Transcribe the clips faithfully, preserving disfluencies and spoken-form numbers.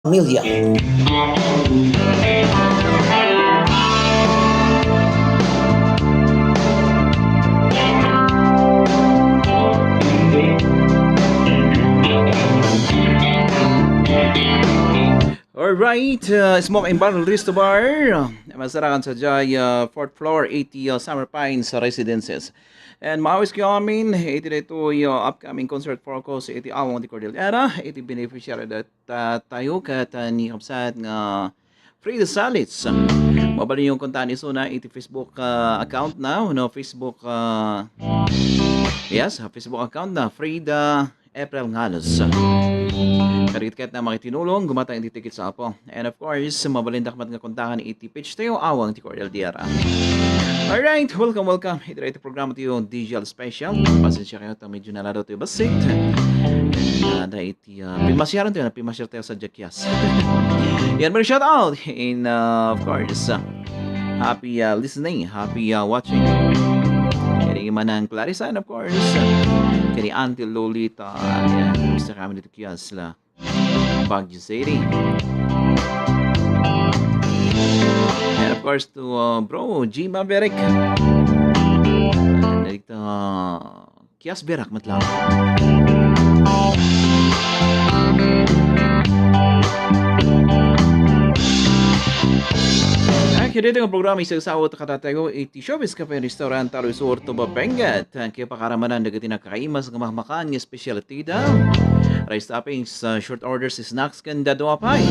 Pamilya. Alright, uh, Smoke and Barrel Resto Bar. Masarakan sa jay, uh, fourth floor, eighty, uh, Summer Pines Residences. And maawis kayo amin, iti daytoy, uh, upcoming concert focus, iti Awang ti Cordillera, iti beneficiary that, uh, tayo ket, uh, ni kabsat nga Frida Salitz. Mabalin yung kontaan isuna iti Facebook, uh, account na, no, Facebook, uh, yes, Facebook account na, Frida April Ngalos. Kadagiti ket na makitinulong, gumatang iti ticket sa Apo. And of course, mabalindak met nga kontakan iti page tayo, Awang ti Cordillera. Alright, welcome, welcome. Iti, iti programa tayo, D J L Special. Pasensya kayo, ta medyo nalado tayo basit. And, uh, da iti, uh, pinmasiaran tayo, na pinmasiar tayo sa Jack Yas. Yan, mga shout out. In, uh, of course, uh, happy, uh, listening, happy, uh, watching. Kini Manang Clarissa, and of course, uh, kini Auntie Lolita, yan, gusto kami dito kiyas la Baguio City. And of course, to, uh, Bro G Maverick. And dito, uh, Kias Berak met lang. Ay, kaya dito nga programa, isang sawot katatayo, iti Showbiz Cafe Restaurant, Talo Sur, Tuba, Benguet. Kaya pakaramanan, dagiti nakaimas nga mahmakan, nga specialty da. Rice toppings, uh, short orders, snacks, ken dadduma pay.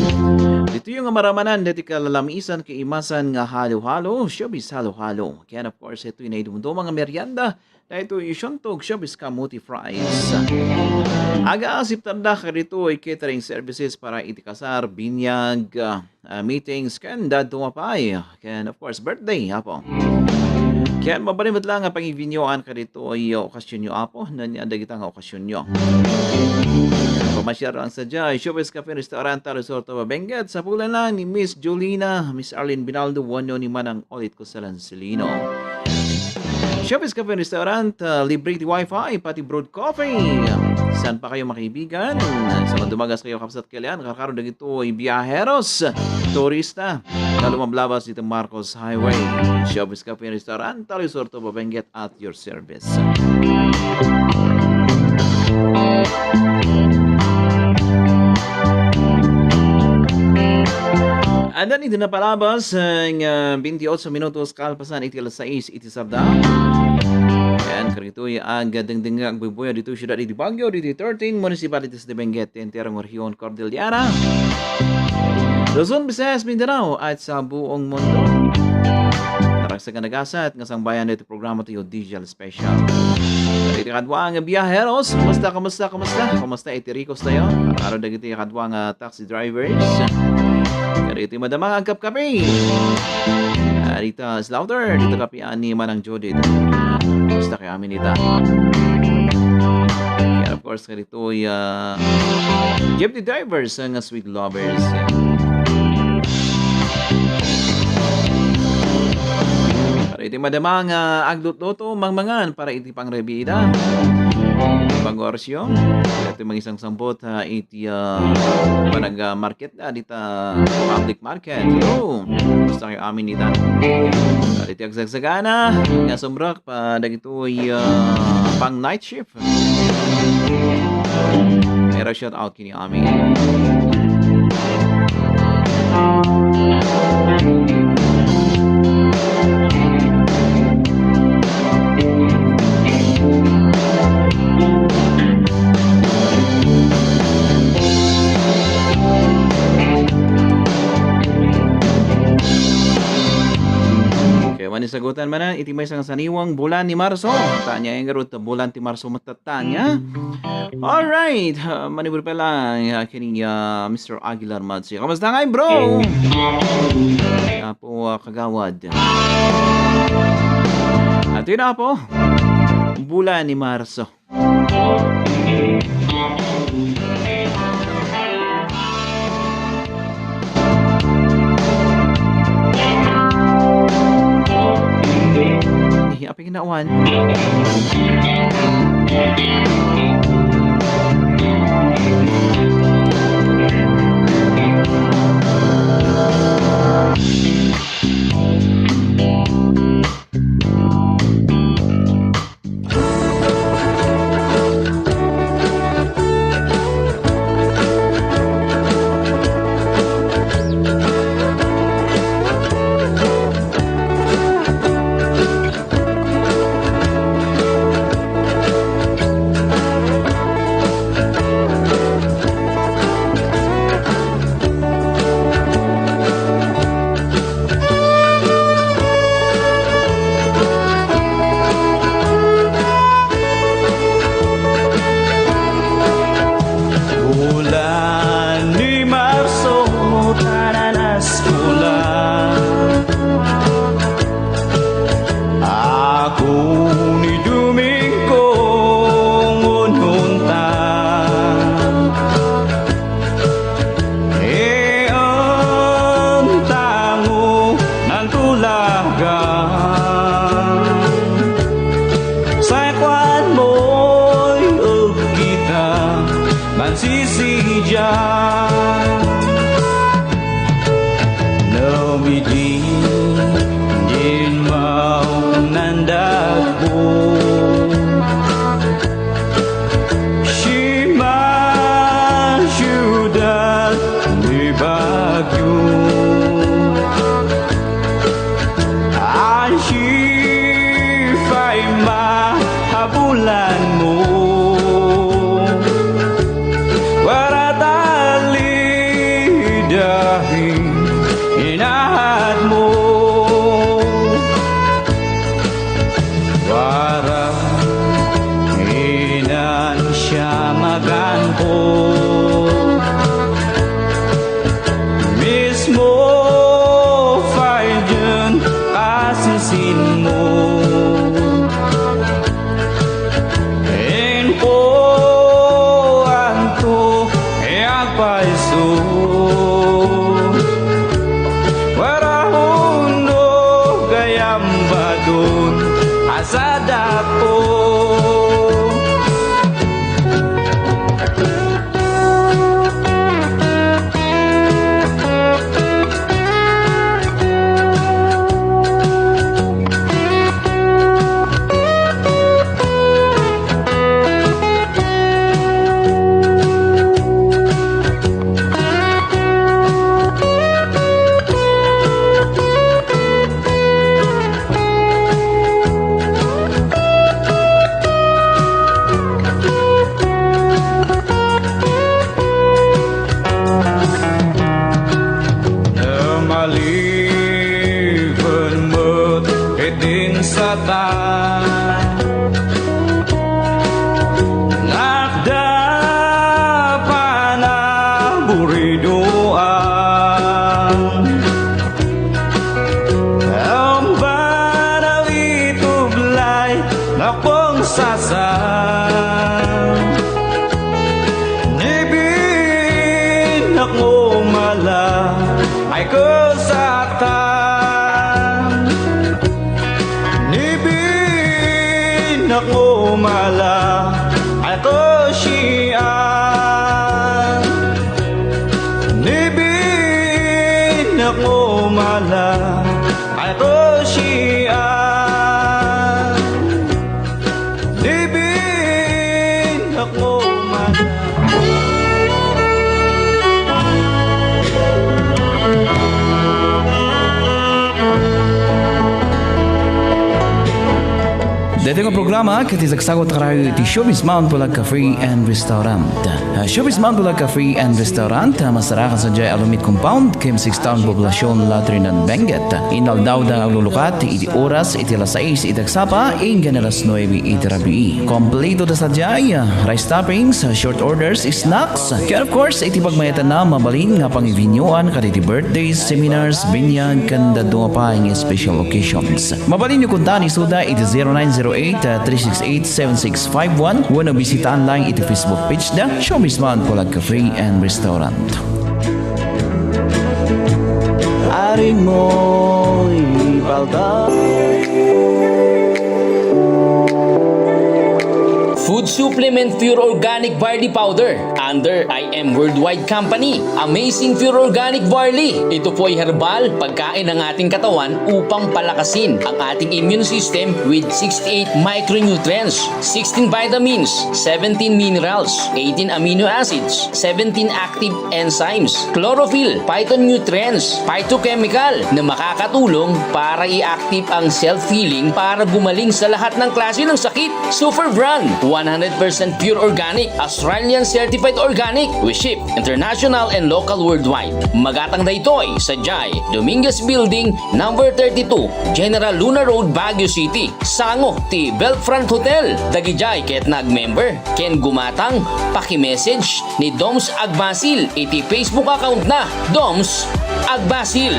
Ditoy nga maramanan, dagiti kalalamisan, kaimasan nga halo-halo, showbiz halo-halo. Ken, of course, itoy naidumduma nga merienda, daytoy isuntog, showbiz kamote fries. Agaasip tanda kaditoy catering services para iti kasar, binyag, ah, ah, meetings, ken dadduma pay. Ken, of course, birthday, Apo. Ken mabalin met lang nga pangibinyuan kaditoy okasionyo, Apo, no ania dagita nga okasionyo. Pamasiar lang sa jay, Showbiz Cafe Restaurant, Talo Sur, Tuba, Benguet, sapulan lang ni Miss Jolina, Miss Arlene Binaldo, wenno ni Manang Olit Cosalan Silino. Showbiz Cafe Restaurant, ah, libre ti wifi, pati brewed coffee. Saan pa kayo, mga kaibigan? Sa madumagas kayo, kabsat, kalian, karkaro dagitoy biyaheros, turista, na lumablabas dito Marcos Highway. Showbiz Cafe Restaurant, Talo Sur, Tuba, Benguet at your service. And then, iti napalabas, eh, nga twenty-eight minutos kalpasan iti alas sais iti sardam. Yan, kadagitoy agdengdengngeg, agbuybuya ditoy siudad iti Baguio, ditoy thirteen municipalities ti Benguet, ti entero nga rehiyon Cordillera, Luzon, Visayas, Mindanao, at sa buong mundo. Naragsak a nagasat nga sangbayan ditoy programa tayo, D J L Special. Iti kadua nga biyaheros, kumusta, kumusta, kumusta? Kumusta iti rikos tayo? Para dagiti kadua nga taxi drivers. Kadagiti madama nga agkapkape. Ah, dita Slaughter, dita kapian ni Manang Judith. Kumusta kayo amin dita? And of course, kaditoy, ah, jeepney drivers, ah, nga sweet lovers. Para iti madama nga aglutluto, mangmangan para iti pangribida. Pag-oras yun, ito mangisangsambot, ah, iti, ah, panag-, ah, market na dita public market. Hello! Kumusta kayo amin dita? Para iti agsagsagana, nga sumrek, pa dagitoy, ah, pang night shift. Pero shout out kini amin. Okay, manisagutan man na, iti maysa nga saniwang bulan ni Marso. Tanya, yung garut, bulan ti Marso, matatanya. Alright, uh, manibur pa lang, uh, kini, uh, Mister Aguilar Matsi. Kamusta nga, bro? Apo, uh, kagawad. At yun na po, bulan ni Marso. Eh, apay nga naawan? Dahil inahat mo para inan siya maganko. Mismo file dyan kasisin mo. Inko anto agpayso. Wara uno gayam badon a sadapo. Maliwen met iti satan, nakda panaburidoan. Ang banaw itublay na kung sasa. Ni binak mo mala ay kusatan. Ni binak mo mala ay kusian. Ni binak mo mala ay kusian. Ni binak mo mala. Daytoy nga programa ket isagsagut karayo iti Showbiz Mount Bulag Cafe and Restaurant. Ah, Showbiz Mount Bulag Cafe and Restaurant, ah, masarakan sadiay a Lumit Compound, Kim Six Town, Poblacion, La Trinidad, Benguet. Inaldaw da nga aglulukat iti oras iti alas sais iti agsapa, inggan alas nuebe iti rabii. Kompleto da sadiay, ah, rice toppings, ah, short orders, snacks, ken of course, iti pagmayatanna, mabalin nga pangivinyoan kadagiti birthdays, seminars, binyag, ken dadduma pay nga special occasions. Mabalinyo kunta nga isuda iti zero nine zero eight, three six eight, seven six five one wenno bisitaan laeng iti Facebook page da, Showbiz Mount Bulag Cafe and Restaurant. Aring moy palta. Food Supplement Pure Organic Barley Powder under I M Worldwide Company. Amazing Pure Organic Barley. Ito po ay herbal, pagkain ng ating katawan upang palakasin ang ating immune system with sixty-eight micronutrients, sixteen vitamins, seventeen minerals, eighteen amino acids, seventeen active enzymes, chlorophyll, phytonutrients, phytochemical na makakatulong para i-active ang self-healing para gumaling sa lahat ng klase ng sakit. Super Brand, one hundred percent pure organic, Australian certified organic. We ship international and local worldwide. Magatang daytoy sa Jai Dominguez Building, number thirty-two, General Luna Road, Baguio City. Sango ti Belfront Hotel. Dagijay ket nag-member ken gumatang, paki-message ni Doms Agbasil iti Facebook account na, Doms Agbasil.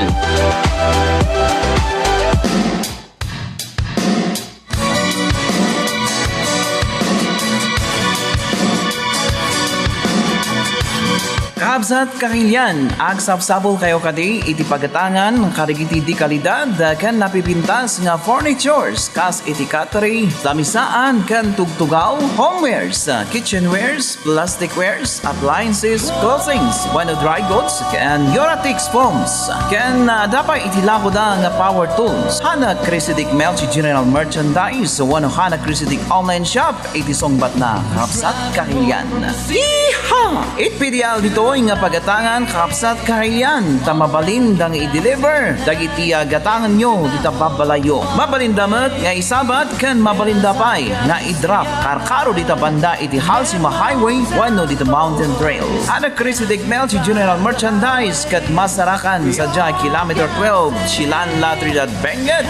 Kabsat, kakilian, agsapsapulkayo kadi iti pagatangan kadagiti de kalidad ken napipintas nga furnitures kas iti cutlery, lamisaan ken tugtugaw, homewares, kitchenwares, plasticwares, appliances, clothings, wenno dry goods, ken Euratix foams, ken, ah, adda pay iti lakoda nga power tools. Hana Crazy Dick Melchi General Merchandise wenno Hana Crazy Dick Online Shop iti sungbatna, kabsat, kakilian. Yeehaw! It P D L dito nga pagatangan, kakabsat, kailian, ta mabalinda nga i-deliver dagiti, ah, gatanganyo dita babbalayyo. Mabalinda met nga isabat ken mabalinda pay nga i-drop karkaro dita banda iti Halsima Highway wenno dita Mountain Trail. Hana Crisidec Melchie General Merchandise ket masarakan sadiay kilometer twelve, Chilan, La Trinidad, Benguet.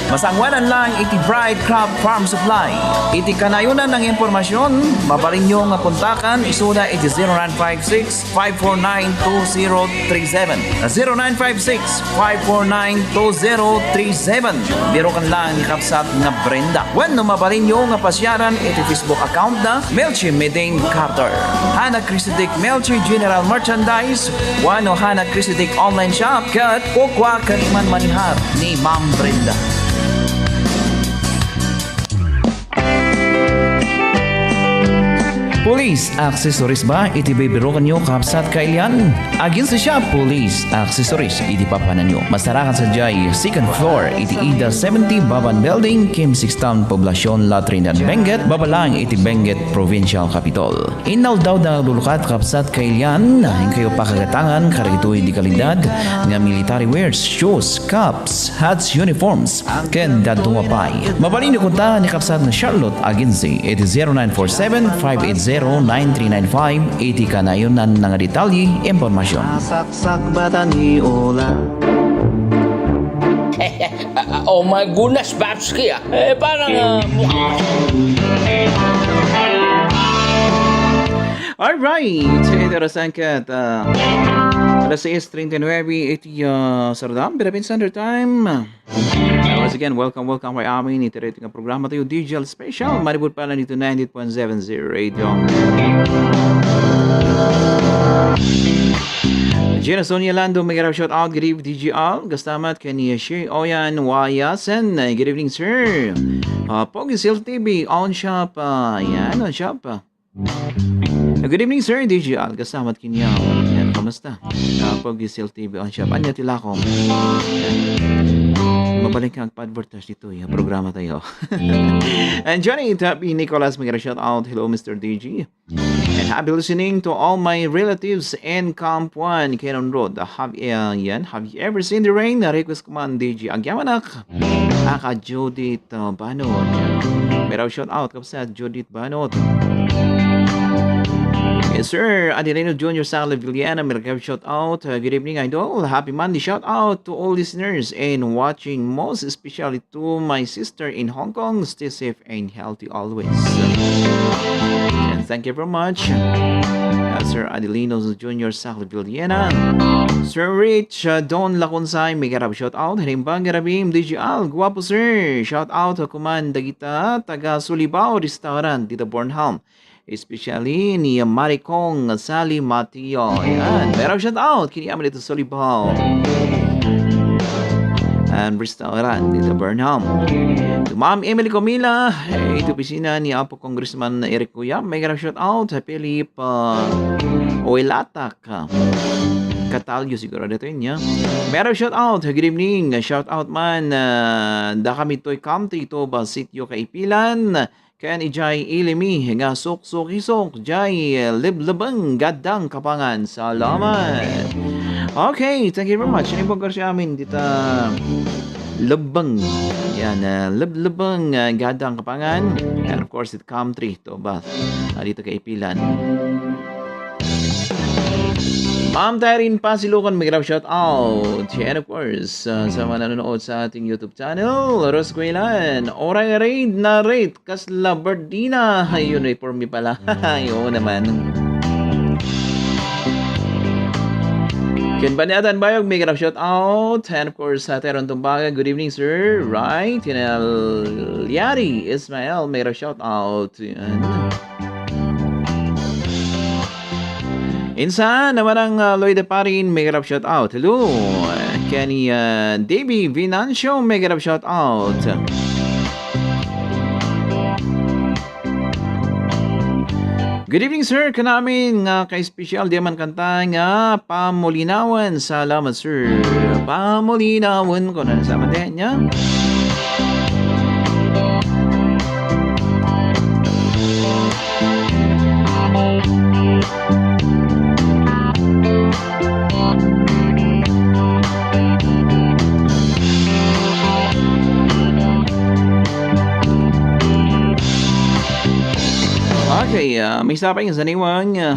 Masangoanan lang iti Bright Crab Farm Supply. Iti kanayonan nga impormasyon, mabalinyo nga kontakan isuna iti zero nine five six, five four nine, two zero three seven. Zero nine five six, five four nine, two zero three seven. Biroken lang ni kabsat nga Brenda. Wenno mabalinyo nga pasiaran iti Facebook account na Melchie Meding Carter. Hana Crisidec Melchie General Merchandise, wenno Hana Crisidec Online Shop, ket kukua ken manmanihar ni Ma'am Brenda. Police accessories ba iti bibirokenyo, kabsat, kailian? Aginsa siya Police Accessories iti papananyo. Masarakan sadiay second floor iti Ida seventy Baban Building, Kim Six Town, Poblacion, La Trinidad, Benguet, baba lang iti Benguet Provincial Capitol. Inaldaw da nga aglukat, kabsat, kailian, inkayo pakagatangan kadagitoy di kalidad nga military wears, shoes, caps, hats, uniforms, ken dadduma pay. Mabalinyo kontakan ni kabsat nga Charlotte Agency iti zero nine four seven, five eight zero, nine three nine five iti kanayonan nga detalye, impormasyon. Saksak bata ni Ola. Oh my goodness, Babski, ah. Eh, parang, ah, mukha. Alright. Iti oras ket, ah, alas sais treinta y nueve iti, ah, sardam, Philippine Standard Time. Once again, welcome, welcome kay amin iti rating nga programa tayo, D J L Special. Manipud pala nito ninety-eight point seven Zero Radio. Gina Sonia Lando, mega shout out, good evening, D J L. Gastamat ken ni Shi Oyan Wayasen. Good evening, sir. Ah, Pogi Sil T V, on shop. Ah, yan, on shop. Ah, good evening, sir, D J L. Gastamat ken ni Oyan. Yan, kamusta? Ah, Pogi Sil T V, on shop. Ania ti lakom? Yan. Mabalik ka agpa-advertise ditoy programa tayo. And Johnny Tapi Nicolas, mega shout out. Hello, Mister D J. And happy listening to all my relatives in Camp One, Cannon Road. Have, uh, yan, have you ever seen the rain? Na-request ko man, D J. Agyamanak. Aka Judith, uh, Banod. Mega shout out, kabsat, Judith Banod. Yes, sir. Adelino Junior Sala Villena, mega shout out. Uh, good evening, Idol. Happy Monday. Shout out to all listeners and watching, most especially to my sister in Hong Kong. Stay safe and healthy always. And thank you very much, uh, Sir Adelino Junior Sacleville Viena, Sir Rich, uh, Don Laconsay, mega shout out. Hinimbang garabim, D J Al, guwapo, sir. Shout out, uh, kuman dagita taga Sulibao Restaurant dita Bornholm. Especially ni Maricong Sally Mateo. Ayan. Mega shout out kini amin ito Sulibao. And restaurant dito Burnham. To Ma'am Emily Comila, eh, ito opisina ni Apo Congressman Eric Cuyam. Mega shout out sa Philip, ah, Oilatak, ah, Catalio siguro dito niya. Mega shout out. Good evening. Shout out man, ah, da kami toy Kamti ito ba sitio Kaipilan. Ken idiay ilimi nga suksukisok, diay leblebeng gaddang Kapangan. Salamat. Okay, thank you very much. Ini po kursi amin dita lebbeng. Yan, ah, leblebeng, ah, gaddang Kapangan. And of course, it country to ba? Ah, dito Kaipilan. Ma'am Tyrin Pasilukan, mega shout out. And of course, uh, sa mga nanonood sa ating YouTube channel, Rose Guilan, oray raid na raid, kasla birthday na. Ay, uniforme pala. Ay, oo naman. Ken Baniatan Bayog, mega shout out. And of course, sa Teron Tumbaga, good evening, sir. Right, Tinel Yari Ismael, mega shout out. Yan. Insan, naman ang, ah, Lloyd Parin, mega shout out. Hello. Kenny, ah, Davey Venancio, mega shout out. Good evening, sir. Kanamin nga ka-special di man kanta nga Pamulinawan. Salamat, sir. Pamulinawan ko na sa mati niya. Maysa pay nga saniwang, ah,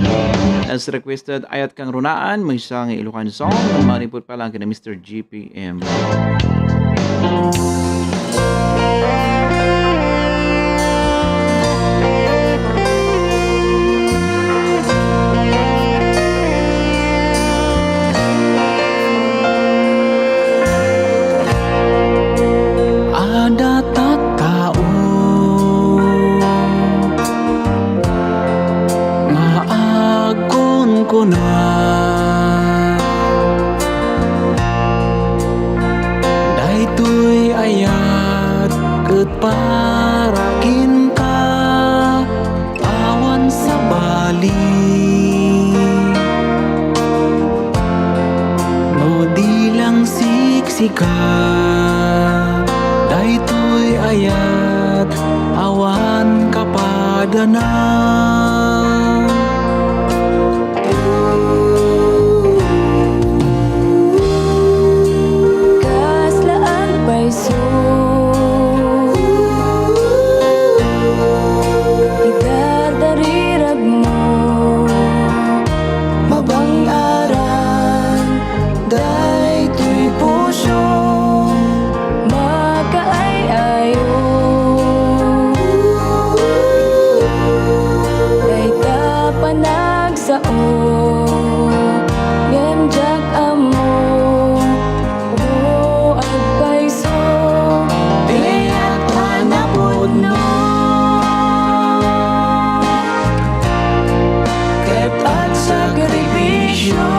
as requested, Ayat Kang Runaan, maysa nga Ilocano song, manipud pa lang kina Mister G P M. Adda tattao nga agkunkuna, daytoy ayat ket para kenka. Awan sabali, no di lang siksika, daytoy ayat awan kapadana. Kasla agpayso ti dardariragmo, mabang-aran daytoy puso, makaay-ayo dayta panag sao, ngem diak ammo no agpayso ti ayat a napudno ket agsakripisio.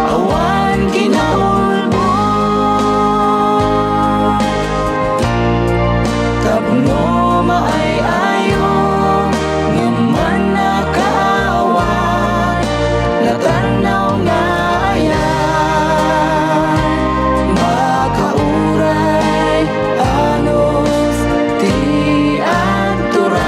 Awan kinaulbod tapno maay-ayo, ngem mannakaawat, natannaw nga ayat, makauray, anus ti agturay.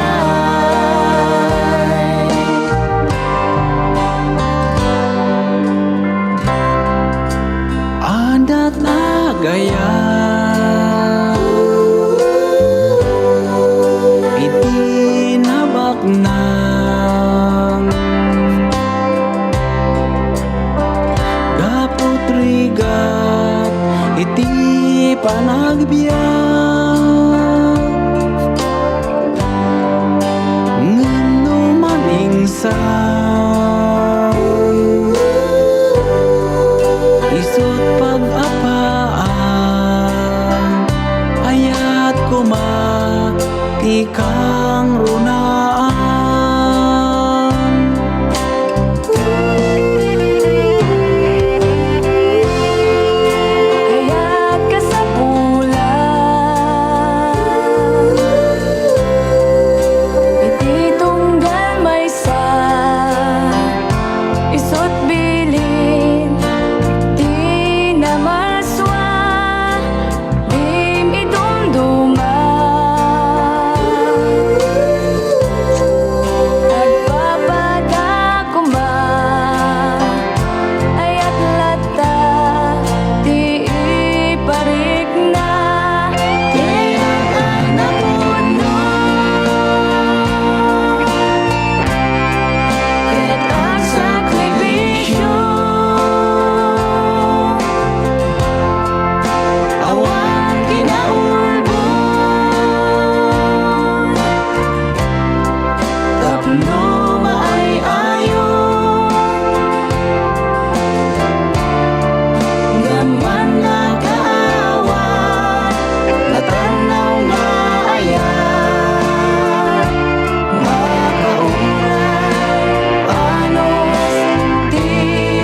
Adda agayat iti nabaknang, gapu rigat iti panagbiag. Ngem no mamingsan, isut' pag-apaan, ayat koma ti kangrunaan. Ayat kasapulan iti tunggal maysa, isut' bilin ti namalsua. Dim idumduma, agpapada koma, ayat latta ti iparikna. Ti ayat a napudno ket agsakripisio. Awan kinaulbod tapno maay-ayo, ngem mannakaawat, natannaw nga ayat. Makauray, anus ti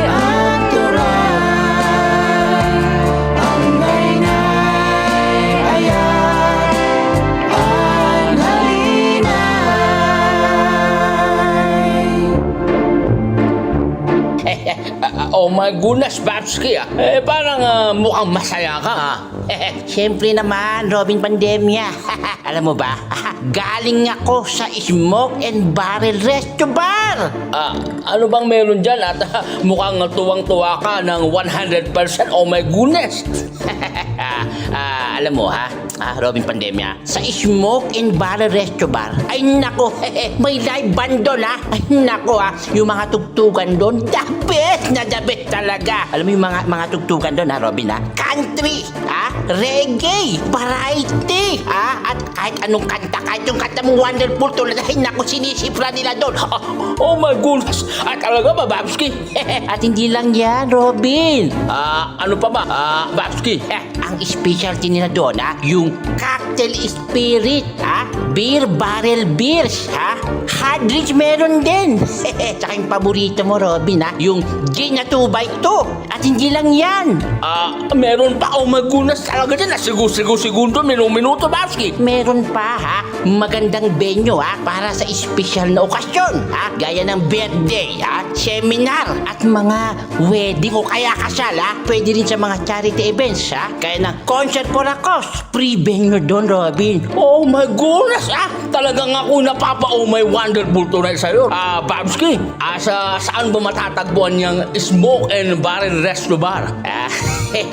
agturay, anggaynay ayat, anggalinay. Ah, ah, oh my goodness, Babski, ah. Eh, parang, ah, mukhang masaya ka, ah. Siyempre naman, Robin Pandemia. Alam mo ba, galing ako sa Smoke and Barrel Resto Bar. Ah, ano bang meron dyan? At, ah, mukhang tuwang-tuwa ka ng one hundred percent. Oh my goodness. Ah, Alam mo, ha? Ah, Robin Pandemia, sa Smoke and Barrel Resto Bar, ay nako, may live band doon, ha? Ay nako, ha? Yung mga tugtugan doon, the best na the best talaga. Alam mo yung mga, mga tugtugan doon, ha, Robin, ha? Country, ha? Reggae, variety, ha? At kahit anong kanta, kahit yung kanta mong Wonderful Tonight, ay nako, sinisipra nila doon. Oh, oh my goodness. Ah, talaga ba, Babski? At hindi lang yan, Robin. Ah, ano pa ba? Ah, Babski. Eh, ang specialty nila doon, ha? Yung cocktail spirit, ha? Beer barrel beers, ha? Hard drinks meron din. Tsaka yung paborito mo, Robin, ha? Yung gin na two by two. At hindi lang yan. Ah, meron pa. Oh my goodness, talaga dyan. Sigu-, sigu-, segundo, minu-, minuto, Babski. Meron pa, ha? Magandang venue, ha? Para sa espesyal na okasyon, ha? Gaya ng birthday, ha? Seminar, at mga wedding o kaya kasal, ha? Pwede rin sa mga charity events, ha? Kaya ng concert for a cause. Free venue doon, Robin. Oh my goodness, ah! Talagang ako napapa-oh my wonderful tonight sa'yo. Ah, Babski, ah, sa, saan ba matatagpuan yung Smoke and Barrel Resto Bar? Ah,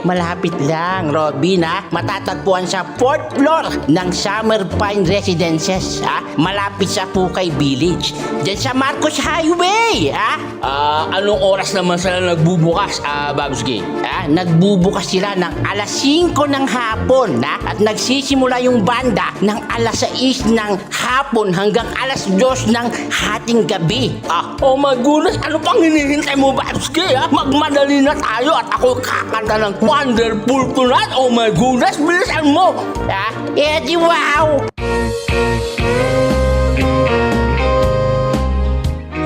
malapit lang, Robin, ha? Matatagpuan sa fourth floor ng Summer Pine Residences, ha? Malapit sa Pukay Village. Diyan sa Marcos Highway, ha? Ah, anong oras naman sila nagbubukas, ah, Babs Gay? Ah, nagbubukas sila ng alas singko ng hapon, ha? At nagsisimula yung banda ng alas sais ng hapon hanggang alas dos ng hating gabi. Ah, oh my goodness, ano pang hinihintay mo, Babs Gay, ha? Magmadali na tayo at ako kakanta ng Wonderful Tonight. Oh my goodness, bilisan mo! Ha? Eh, di wow!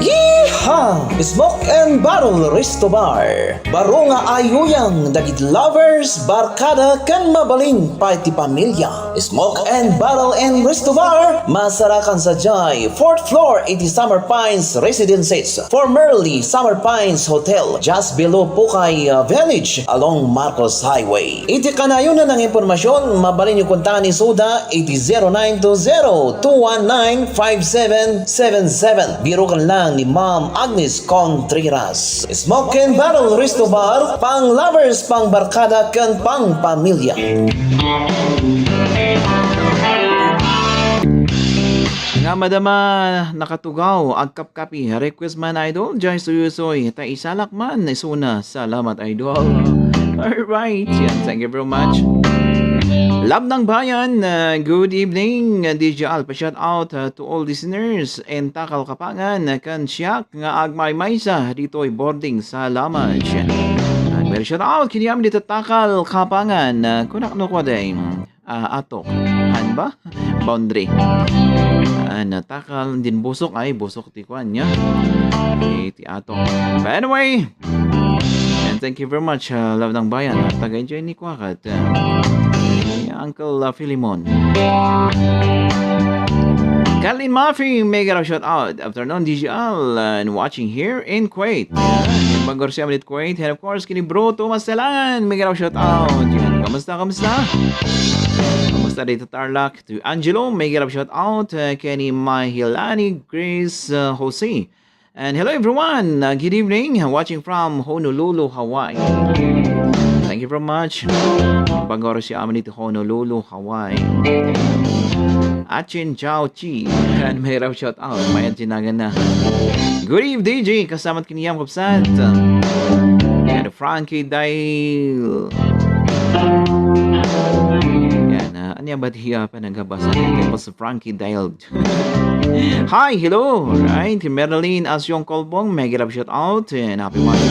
Yeehaw! Smoke and Barrel Resto Bar. Baro nga ayuyang dagiti lovers, barkada, ken mabalin pay ti pamilya. Smoke and Barrel and Resto Bar, masarakan sadiay fourth floor iti Summer Pines Residences, formerly Summer Pines Hotel, just below Pukay, uh, Village, along Marcos Highway. Iti kanayon a nanginpormasion, mabalinyo kontaen isuda iti zero nine two zero two one nine five seven seven seven. Biruken lang ni Ma'am Agnes Contreras. Smoke and Barrel Resto Bar, pang lovers, pang barkada, ken pang pamilya. Nga madama, nakatugaw, agkapkapi, request man, idol, jay suyusoy, ta isalak man, isuna, salamat, idol. Alright, yan, thank you very much. Love ng Bayan, uh, good evening, uh, D J Al, pa-shout out, uh, to all listeners, and Takal Kapangan, uh, kan siak, nga agmaymaysa, ditoy boarding, salamat. And very shout out, kini amin dito Takal Kapangan, uh, kunak no kwa day. Ah, atok. Han ba? Boundary. Ah, natakal din busok. Ay, busok ti kuan niya. Eh, ti atok. But anyway, and thank you very much, ah, Love ng Bayan. At taga-enjoy ni Kwakat. Ah, ni Uncle, ah, Philemon. Kalin Mafi, mega love shout out. Afternoon, D J L, and watching here in Kuwait. Yan, yung Bangor Siam in Kuwait. And of course, kini Bro Thomas Talangan, mega love shout out. Yan, kamusta, kamusta? Kamusta dito, Tarlac? To Angelo, mega love shout out. Uh, kini Mahilani, Grace, uh, Jose. And hello, everyone. Uh, good evening. Watching from Honolulu, Hawaii. Thank you very much. Bangor Siam in Honolulu, Hawaii. Achin Chao Chi. And may raw shout out. May tinagan na. Good eve, D J. Kasama't kiniyam, kapsat. And Frankie Dale. Yan, ah, anya ba diya pa nagabasa? Tapos Frankie Dale. Hi, hello. Alright, Marilyn Asyong Colbong, mega love shout out and happy morning.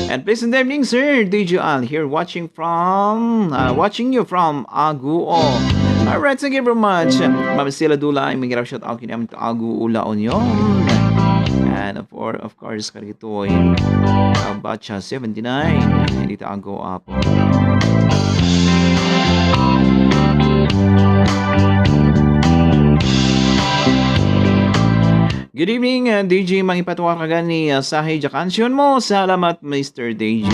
And pleasant evening, Sir D J Al, here watching from, uh, watching you from Aguo. Alright, thank you very much. Ma'am Stella Dulay, mega love shout out kini amin Aguo, La Union. And of course, of course, karito ay, uh, Batch seventy-nine. Dito Aguo, Apo. Good evening, uh, D J. Mangipatuar ka gani, uh, sahi ja kansion mo. Salamat, Mister D J.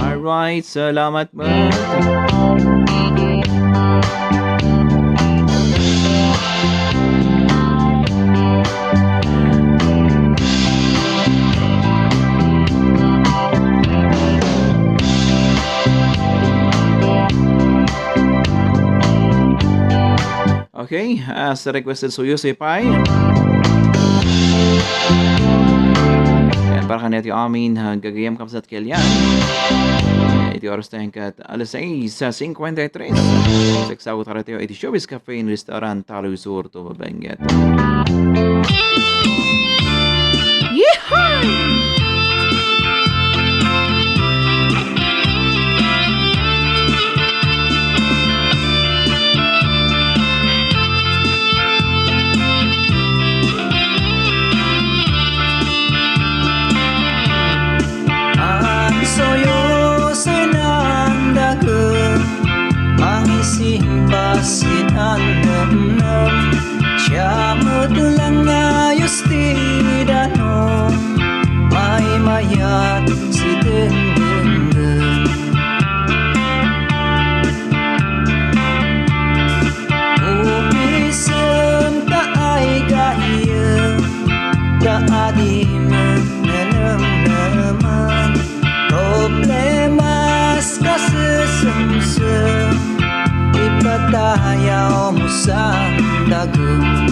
Alright, salamat, man. Okay, as requested, Suyusoy Pie. Yan, para kanita amin, ah, gagayam kamsat kelian. Iti oras tayo kat alas sais cincuenta y tres. Sagsawat tayo iti Showbiz Cafe and Restaurant, Taloy Sur, Tumabenget. Yeehaw! Agsuyo sinan dagem, mangisimpas sinan nemnem, siya met langayos ti danum, maymayat si dengdenggen. Upisem ta ay gayyem, ta adim nenemneman. Problemas kasesemsem, ipatayaw mo san dagem.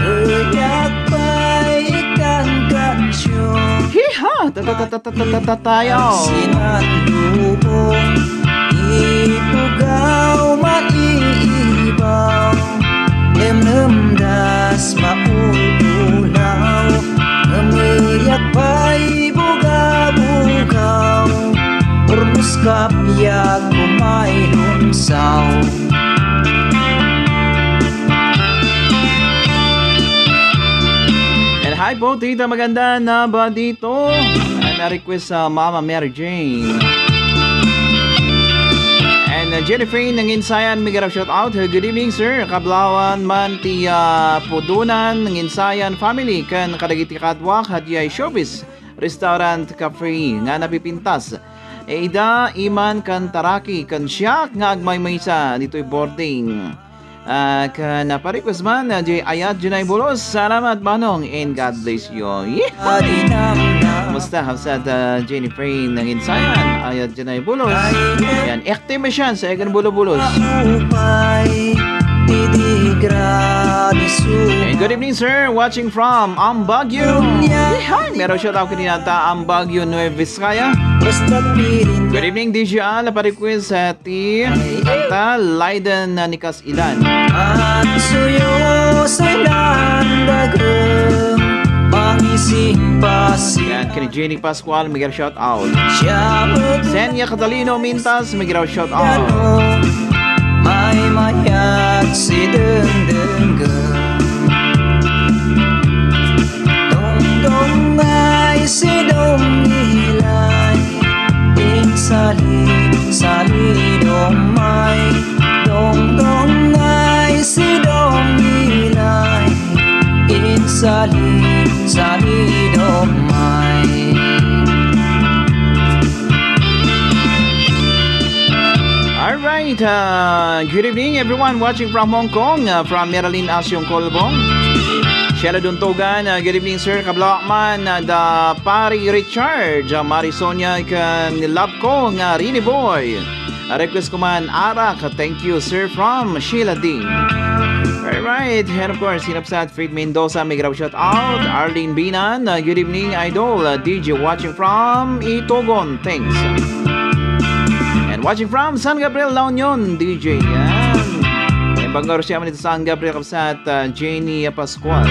Kayat pay ikankansiyon. Hiha! Ta, ta, ta, ta, ta, ta, ta, ta, tayo. Sinalubong, ipugaw, maiibaw. Nemnemdas, mautulaw. Ngameyat pay bugabugaw. Urnos kapiag kumay lumsaw. And hi po, Tita Maganda na ba dito? And a request sa Mama Mary Jane. And, uh, Jennifer Nanginsayan, migaraw shout out. Good evening, sir. Kablawan man ti, uh, Pudunan, Nanginsayan family, ken kadagiti kaduak, hadiay Showbiz Restaurant Cafe nga napipintas. E ida, Iman, ken Taraki, ken siak nga agmaymaysa ditoy boarding. Ah, ken, ah, pa-request man, ah, di Ayat Junay Bulos. Salamat, Manong, and God bless you. Yeehaw! Kumusta, Hafsat, ah, Jennifer Nanginsayan? Ayat Junay Bulos. Yan, active mo siya sa Egan Bulo Bulos. And good evening, sir. Watching from Ambagyo. Yeehaw! Meron shout out kanina ta Ambagyo, Nueva Vizcaya. Good evening, D J Al. Pa-request, ah, ti kanta, Laiden na ni Kas Ilan. Agsuyo sinan dagem, mangisimpas. Yan, kini Jenny Pascual, migiraw shout out. Siya met Senya Catalino Mintas, migiraw shout out. Maymayat si dengdenggen. Dongdong ay si Dongilay, insali, sali Dongmay. Dongdong ay si Dongilay, insali, sali Dongmay. All right, uh, good evening everyone watching from Hong Kong, uh, from Marilyn Asyong Colbong. Sheila Duntogan, uh, good evening, sir. Kablaw man, uh, da Pari Richard, uh, Mari Sonia, kan love ko nga Rini Boy. Uh, request ko man, Arak. Thank you, sir, from Sheila D. All right, and of course, hinapsat Fred Mendoza, migiraw shout out. Arlene Binan, uh, good evening, idol. Uh, D J watching from Itogon. Thanks. And watching from San Gabriel, La Union, D J. Yan. Yung pag-orosya man ito San Gabriel, kapsat, uh, Jenny Pascual.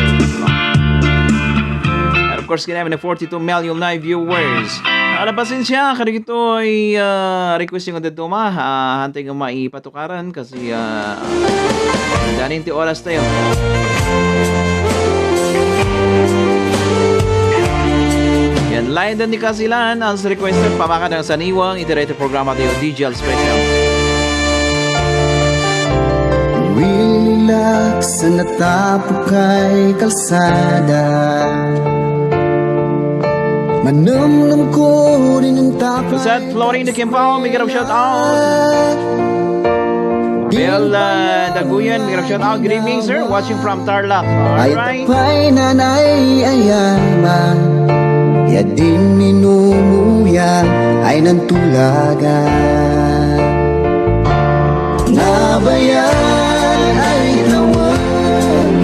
And of course, kailangan na forty-two million live viewers. Ala, pasensya, kadagitoy, uh, request yung daduma. Uh, hantay nga maipatukaran kasi, uh, danin ti oras tayo. Yan, Laiden ni Kasilan, as requested, pamakan ng Saniwang, iti daytoy programa tayo, D J Al Special. Wililak sa natapok ay kalsada. Manamnam ko rin ang tapok. What's up, Florin de Kimpao? Migiraw shout out. Bel, uh, Daguyan, migiraw shout out. Good evening, sir. Watching from Tarlac. All right. Ay tapay nanay ayaman. Ya din minumuya ay nantulagan. Na Abayan ay tawag,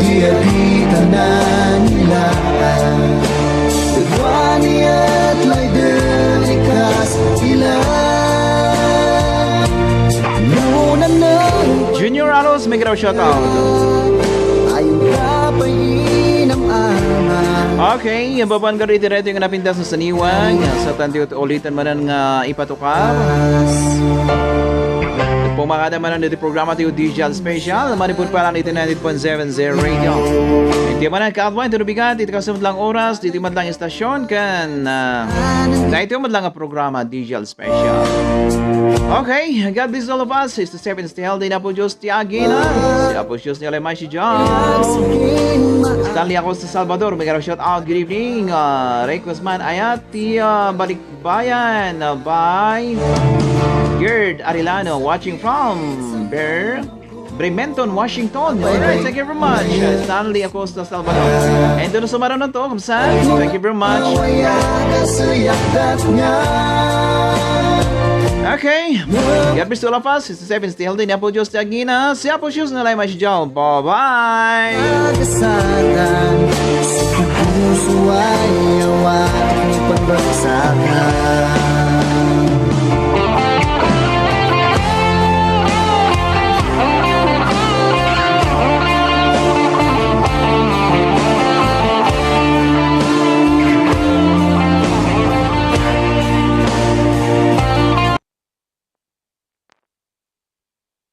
di abitanan nila. Dagwani at layder ikas ila. Nuna na Junior Alos, may giraw shoutout. ay kapay inam-ama. Okay, ang baban garo iti radio nga napintas sa saniwang. Sa tanti ulitan manan nga ipatukar. Pumakada manan iti programa ti Digital Special. Manipud pa lang iti ninety-eight point seven Zero Radio. Iti manan kaadwan, iti rubigat, iti kasunod lang oras, iti madlang istasyon, kan, ah, dahil iti madlang nga programa, Digital Special. Okay, God bless all of us. It's the seven, stay healthy, na po Diyos ti agina. Si Apo Diyos ni Alemay si John. Stanley ako sa Salvador. May garo shout out. Good evening. Uh, request man ayat ti uh, Balikbayan uh, by Gerd Arellano, watching from Ber Bremerton, Washington. Alright, thank you very much. Uh, Stanley Acosta Salvador. And doon sa Maranon to, kamsa. Thank you very much. Kaya kasuyakdat nga. Okay. God bless to all of us. It's the seven, stay healthy. Ni Apo Diyos ti agina. Si Apo Diyos na lang mas John. Bye-bye. Kasadan sa puso ay awan pagbagsakan.